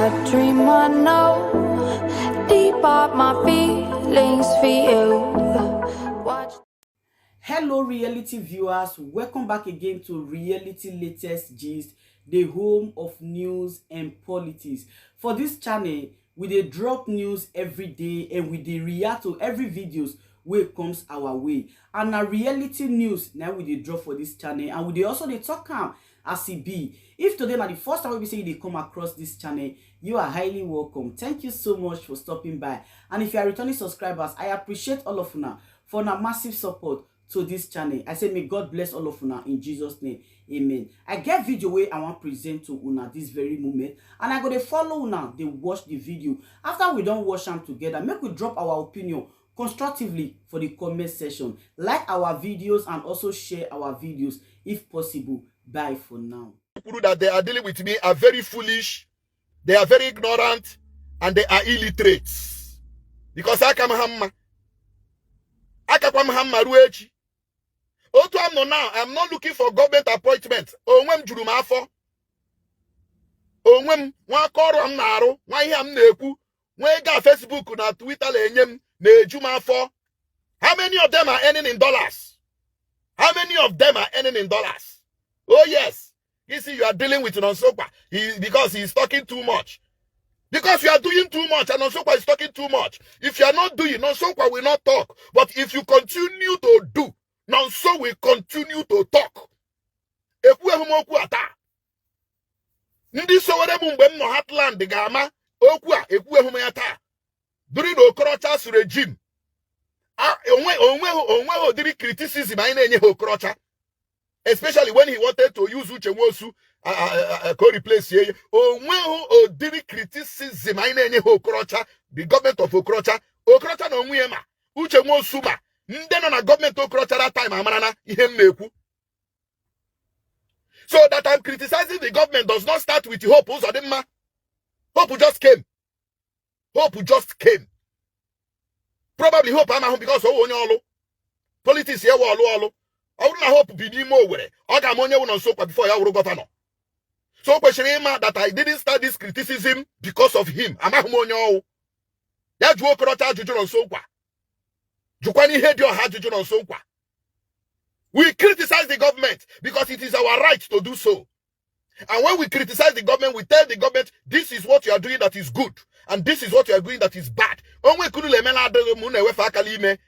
A dream I know. Deep are my feelings for you. Watch. Hello, reality viewers. Welcome back again to Reality Latest Gist, the home of news and politics. For this channel, we dey drop news every day and we dey react to every videos wey comes our way. And na reality news na we dey drop for this channel, and we dey also dey talk am as e be. If today na the first time wey be say you dey come across this channel, you are highly welcome. Thank you so much for stopping by. And if you are returning subscribers, I appreciate all of una for una massive support to this channel. I say may God bless all of una in Jesus' name. Amen. I get video wey I wan present to una this very moment, and I go dey follow una dey watch the video. After we don watch am together, make we drop our opinion constructively for the comment section. Like our videos and also share our videos if possible. Bye for now. People that they are dealing with me are very foolish, they are very ignorant, and they are illiterates. Because aka m ha mma. Akakwa m ha mma ruo echi. Otu am nọ now, I'm not looking for government appointment. Onwe m juru m afọ. Onwe m, nwa aka ọrụ m na-arụ, nwa ihe m na-ekwu, nwa ego a Facebook na Twitter na-enye m na-eju m afọ. How many of them are earning in dollars? How many of them are earning in dollars? Oh yes. You see, you are dealing with Nonso Nkwa because he is talking too much. Because you are doing too much and Nonso Nkwa is talking too much. If you are not doing, Nonso Nkwa will not talk. But if you continue to do, Nonso will continue to talk. Ekwughị m okwu a taa. Ndị sowere m mgbe m nọ Heartland ga-ama okwu a, ekwughị m ya taa. During the Okorocha's regime, onweghị ụdịrị criticism anyị na-enye ha Okorocha, especially when he wanted to use Uche Nwosu ka o replace ya. Onweghị ụdịrị criticism anyị na-enye ha Okorocha, the government of Okorocha. Okorocha na onwe ya, ma Uche Nwosu, ma ndị nọ na gọọmenti Okorocha that time amara na ihe m na-ekwu. So that I'm criticizing the government does not start with Hope Uzodimma. Hope just came. Hope just came. Probably Hope amahụ because ọ onye ọlụ politics ya wụ ọlụ ọlụ. Ọ bụrụ na Hope bi n'ime Owerri, ọ ga-ama onye wụ Nonso Nkwa before ya wụrụ governor. So o kwesịrị ịma that I didn't start this criticism because of him. Amaghị m onye ọwụ. Ya jụọ Okorocha ajụjụ, Nonso Nkwa jụkwana ihe dị ọha ajụjụ, Nonso Nkwa. We criticize the government because it is our right to do so. And when we criticize the government, we tell the government, "This is what you are doing that is good and this is what you are doing that is bad." Onwe kunu lemela adịghị m na-ewefe aka n'ime.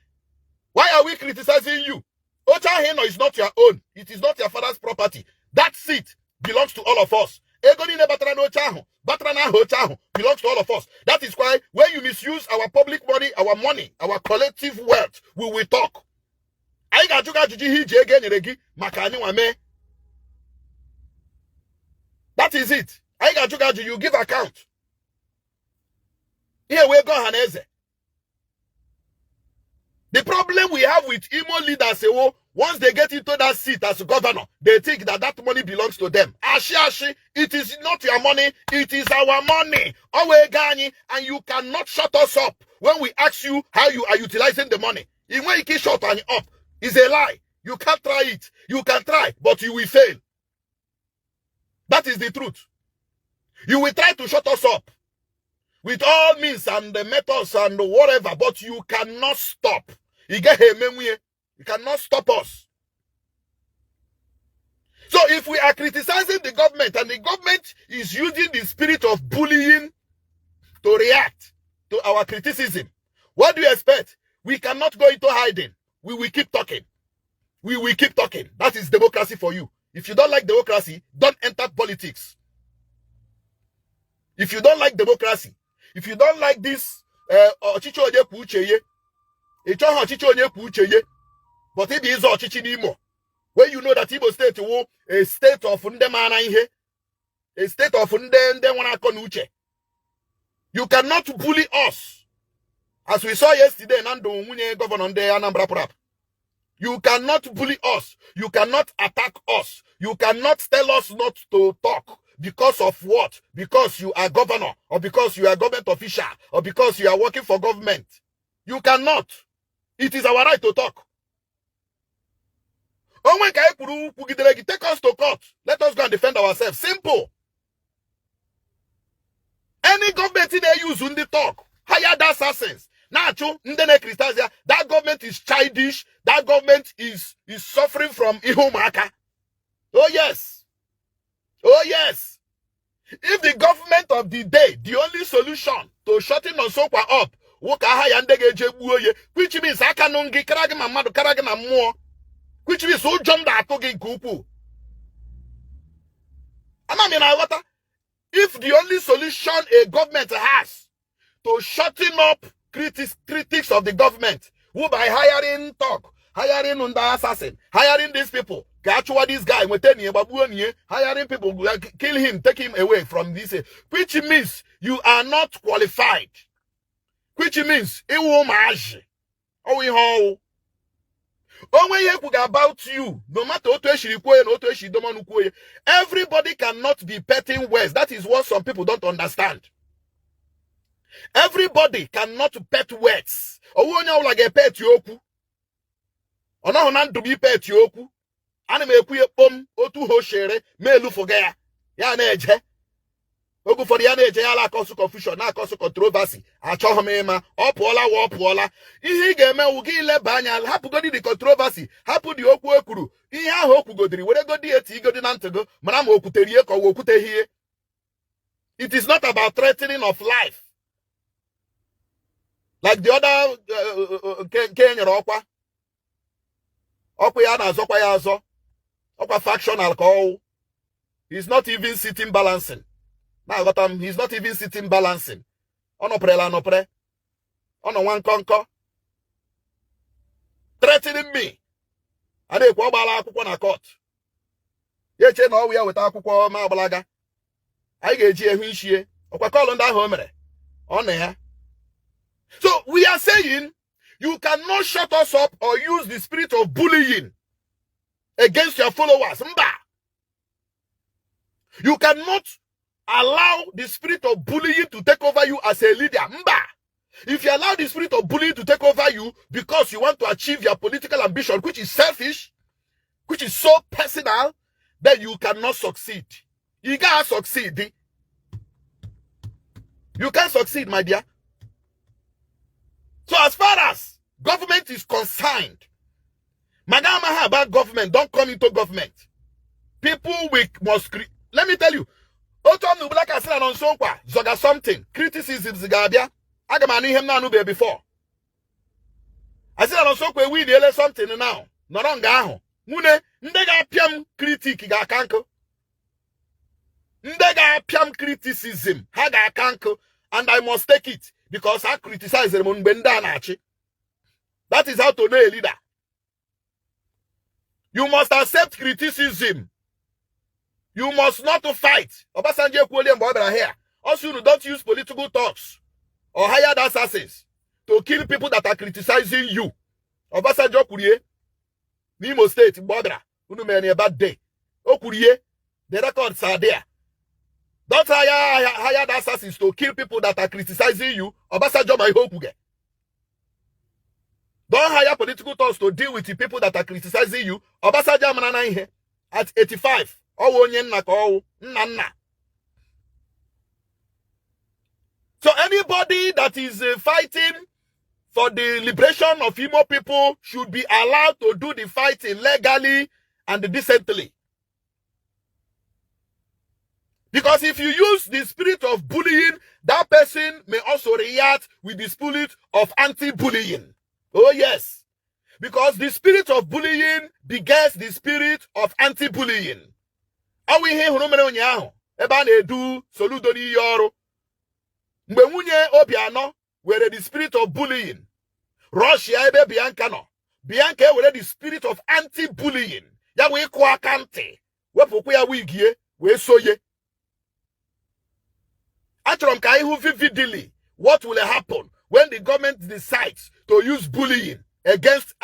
Why are we criticizing you? Oche ahụ ị nọ is not your own. It is not your father's property. That seat belongs to all of us. Ego niile batara n'oche ahụ, batara n'aha oche ahụ, belongs to all of us. That is why when you misuse our public money, our money, our collective wealth, we will talk. Anyị ga-ajụ gị ajụjụ ihe iji ego e nyere gị maka anyị nwa mee. That is it. Anyị ga-ajụ gị ajụjụ, you give account. Ihe wee ego ọha na eze. The problem we have with Imo leaders, say, once they get into that seat as governor, they think that that money belongs to them. Ashi ashi, it is not your money, it is our money. Owe ego anyị, and you cannot shut us up when we ask you how you are utilizing the money. I nweghị ike shut anyị up. It's a lie. You can't try it. You can try, but you will fail. That is the truth. You will try to shut us up with all means and the methods and whatever, but you cannot stop. You get You cannot stop us. So if we are criticizing the government and the government is using the spirit of bullying to react to our criticism, what do you expect? We cannot go into hiding. We will keep talking. We will keep talking. That is democracy for you. If you don't like democracy, don't enter politics. If you don't like democracy, if you don't like this ọchịchị onye kwuo uche ye, ị chọghị ọchịchị onye kwuo uche ye, but ị bụ ịzọ ọchịchị n'Imo, when you know that Imo State wụ a state of ndị maara ihe, a state of ndị nwere akọ na uche, you cannot bully us. As we saw yesterday na ndụ nwunye governor ndị Anambra Prap. You cannot bully us. You cannot attack us. You cannot tell us not to talk. Because of what? Because you are governor, or because you are government official, or because you are working for government. You cannot. It is our right to talk. Onwe ka anyị kwuru kwugidere gị, take us to court. Let us go and defend ourselves. Simple. Anything Any government na-use ndị thug, hired assassins, na-achụ ndị na-criticize ya, that government is childish. That government is suffering from ihe ụmụaka. Oh yes. Oh yes. If the government of the day, the only solution to shutting Nonso Nkwa up, nwoke aha ya ndị ga-eje gbuo ye, which means aka nụ gị kara gị ma mmadụ kara gị na mmụọ, which means ụjọ m na-atụ gị nke ukwuu. Ama m ị na-aghọta? If the only solution a government has to shutting up critics of the government who by hiring thug, hiring ndị assassin, hiring these people ka achụwa this guy, nweta nie, gbagbuo nie, hiring people, kill him, take him away from this, which means you are not qualified, which means ịwụ ụmụazị ọwụ ihe ọwụ onwe ihe kwuga about you. No matter otu esiri kwuo ya na otu esi domọnụ kwuo ya, everybody cannot be petting words. That is what some people don't understand. Everybody cannot pet words. Ọwụ onye ọbụla ga-epeti okwu. Ọ nọghị na ndụ m ipeti okwu. Ana m ekwu ya kpom otu ha oshere ma elufuga ya, ya na-eje oge ụfọdụ, ya na-eje ya ala-acause confusion, na-acause controversy. Achọghị m ịma. Ọ pụọla wa, ọ pụọla. Ihe ị ga-eme wụ gị leba anya, hapụgodi the controversy, hapụ dị okwu e kwuru. Ihe ahụ o kwugodiri, were godi eti igodi na ntị gị, mara ma o kwutere ihe ka ọ okwuteghị ihe. It is not about threatening of life like the other nke e nyere ọkwa ọkwa ya na-azọkwa ya azọ ọkwa factional ka ọwụ. He's not even sitting balancing. Na-aghọta m? He's not even sitting balancing. Ọ nọpụrụla anọpụre, ọ nọ nwa nkọnkọ threatening me. A na-ekwu ọ gbaala akwụkwọ na court, ya eche na ọwụ ya weta akwụkwọ ma agbalaga. Anyị ga-eji ehu ishie ọkwa call ndị ahụ o mere ọ na ya. So we are saying you cannot shut us up or use the spirit of bullying against your followers. Mba, you cannot allow the spirit of bullying to take over you as a leader. Mba, if you allow the spirit of bullying to take over you because you want to achieve your political ambition, which is selfish, which is so personal, then you cannot succeed. You can't succeed. You can't succeed, my dear. So as far as government is concerned, Magama about government, don't come into government. People we must let me tell you, otu ọnụ Black asị na Nonso Nkwa zọga something, criticisms ga-abịa. Aga m anụ ihe m na-anụbe before. Asị na Nonso Nkwa ewiniele something now. Nọrọ nga ahụ. Nwune, ndị ga-apịa m critic ga-aka nkụ. Ndị ga-apịa m criticism, ha ga-aka nkụ, and I must take it because I criticize m mgbe ndị a na-achị. That is how to know a leader. You must accept criticism. You must not to fight. Obasanjo ekwuolie mgbe ọ bịara here. Also, you don't use political thugs or hired assassins to kill people that are criticizing you. Obasanjo kwurie n'Imo State mgbe ọ bịara. Unu mere na bad day. O kwurie. The records are there. Don't hire hired assassins to kill people that are criticizing you. Obasanjo ma ihe o kwuge. Don't hire political thugs to deal with the people that are criticizing you. Obasanjo amara na ihe. At 85, ọwụ onye nna ka ọwụ nna nna. So anybody that is fighting for the liberation of Imo people should be allowed to do the fighting legally and decently. Because if you use the spirit of bullying, that person may also react with the spirit of anti-bullying. Oh yes. Because the spirit of bullying begets the spirit of anti-bullying. Ọ bụ ihe ị hụrụ mere ụnyaahụ ebe a na-edu Soludo n'iyi ọrụ. Mgbe nwunye Obianọ were the spirit of bullying, Russia ebe Bianca nọ. Bianca ewere the spirit of anti-bullying. Ya bụ ịkụ aka ntị, wepụkwa ya wigie wee soye. Achọrọ m ka anyị hụ vividly what will happen when the government decides to use bullying against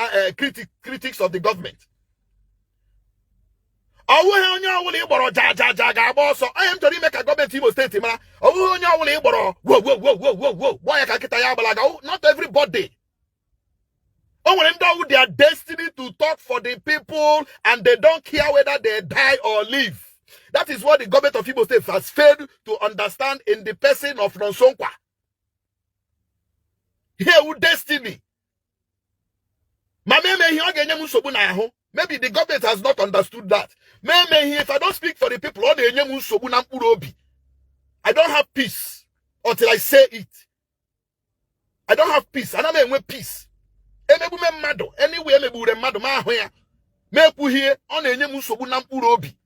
critics of the government. Ọ bụghị onye ọbụla ị gbọrọ ja ja ja ga-agba ọsọ. Onye m chọrọ ime ka gọọmenti Imo Steeti mara, ọ bụghị onye ọbụla ị gbọrọ wo wo wo wo wo wo gbọọ ya ka nkịta ya agbalaga. Not everybody. O nwere ndị ọwụ their destiny to talk for the people, and they don't care whether they die or live. That is what the government of Imo State has failed to understand in the person of Nonso Nkwa. Here wu destiny. Ma m eme ihe, ọ ga-enye m nsogbu n'ahụ. Maybe the government has not understood that. Ma eme ihe, if I don't speak for the people, ọ na-enye m nsogbu na mkpụrụ obi. I don't have peace until I say it. I don't have peace. Ana m enwe peace. Emegbume mmadụ, anyway, emegbure mmadụ, ma ahụ ya ma ekwughie, ọ na-enye m nsogbu na mkpụrụ obi.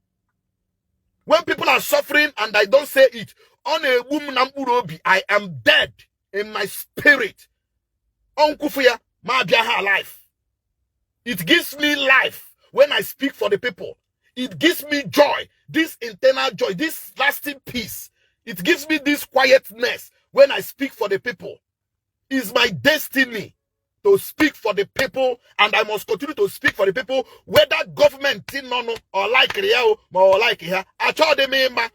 When people are suffering and I don't say it, ọ na-egbu m na mkpụrụ obi. I am dead in my spirit. Ọ nkwufu ya ma abịa ha alive. It gives me life when I speak for the people. It gives me joy, this internal joy, this lasting peace. It gives me this quietness when I speak for the people. It's my destiny to speak for the people, and I must continue to speak for the people, whether government nọ or like ya o, ma ọ like ya. Achọghị m ịma.